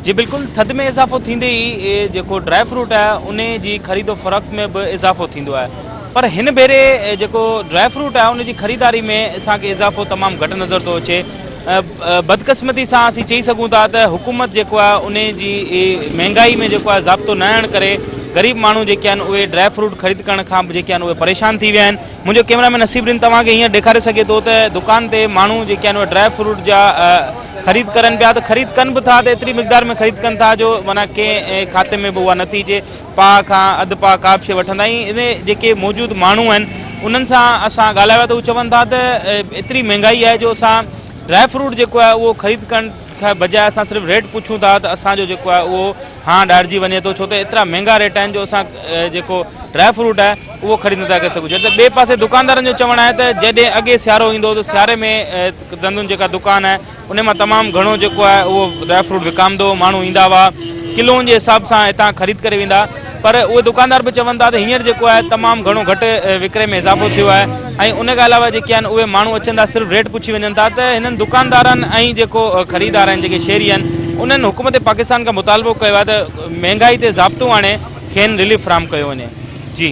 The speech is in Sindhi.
جي بلڪل ٿڌ ۾ اضافو ٿيندي ئي جيڪو ڊرائي فروٽ آهي ان جي خريد و فروخت ۾ به اضافو ٿيندو آهي پر هن ڀيري جيڪو ڊرائي فروٽ آهي ان جي خريداري ۾ اسان کي اضافو تمام گهٽ نظر ٿو اچي بدقسمتي سان اسين چئي سگهون ٿا ته حڪومت جيڪو آهي ان جي مهنگائي ۾ جيڪو آهي ضابطو نه آڻڻ ڪري غريب ماڻهو جيڪي آهن اهي ڊرائي فروٽ خريد ڪرڻ کان به جيڪي آهن اهي پريشان ٿي ويا آهن منهنجو ڪيمرا مين نصيب رند توهان کي هينئر ڏيکاري سگهي ٿو ته دڪان تي ماڻهو جيڪي آهن اهي ڊرائي فروٽ جا خريد ڪرن پيا ته خريد ڪن به ٿا ته ايتري مقدار ۾ خريد ڪن ٿا جو معنيٰ ڪنهن کاتي ۾ به اها نٿي اچي پاء کان اڌ پاء ڪا به شيء وٺندا ۽ ان جيڪي موجود ماڻهو آهن انهن سان اسان ڳالهايو آهي ته هو چون ٿا ته ايتري مهنگائي آهي جو اسان ڊرائي فروٽ جيڪو آهي اهو خريد ڪرڻ کان بجاء اسان صرف ريٽ پڇون ٿا ته اسان جو جيڪو آهي اهو هانء ڏارجي وڃي ٿو ڇو ته ايترا مهنگا ريٽ آهن جو اسان جيڪو ڊرائي فروٽ آهي اهو خريد نٿا ڪري سگهون جڏهن ته ٻئي پاسي دڪاندارن جو چوڻ آهي ته جڏهن اڳي سيارو ايندو هو ته سياري ۾ دندن جيڪا دڪان آهي ان مان تمام گهڻو جيڪو آهي اهو ڊرائي فروٽ وڪامندو هو ماڻهو ايندا هئا ڪلون جي حساب سان هتان خريد ڪري ويندا پر اهي دڪاندار به چون ٿا ته هينئر جيڪو آهي تمام گهڻو گهٽ وڪري ۾ اضافو ٿيو آهي ۽ ان کان علاوه جيڪي آهن اهي ماڻهو اچن ٿا صرف ريٽ پڇي وڃن ٿا ته هنن دڪاندارن ۽ جيڪو خريدار آهن جيڪي شهري آهن انهن حڪومت پاڪستان کان مطالبو ڪيو آهي ته مهنگائي تي ضابطو آڻي کين رليف فراهم ڪيو وڃي جي.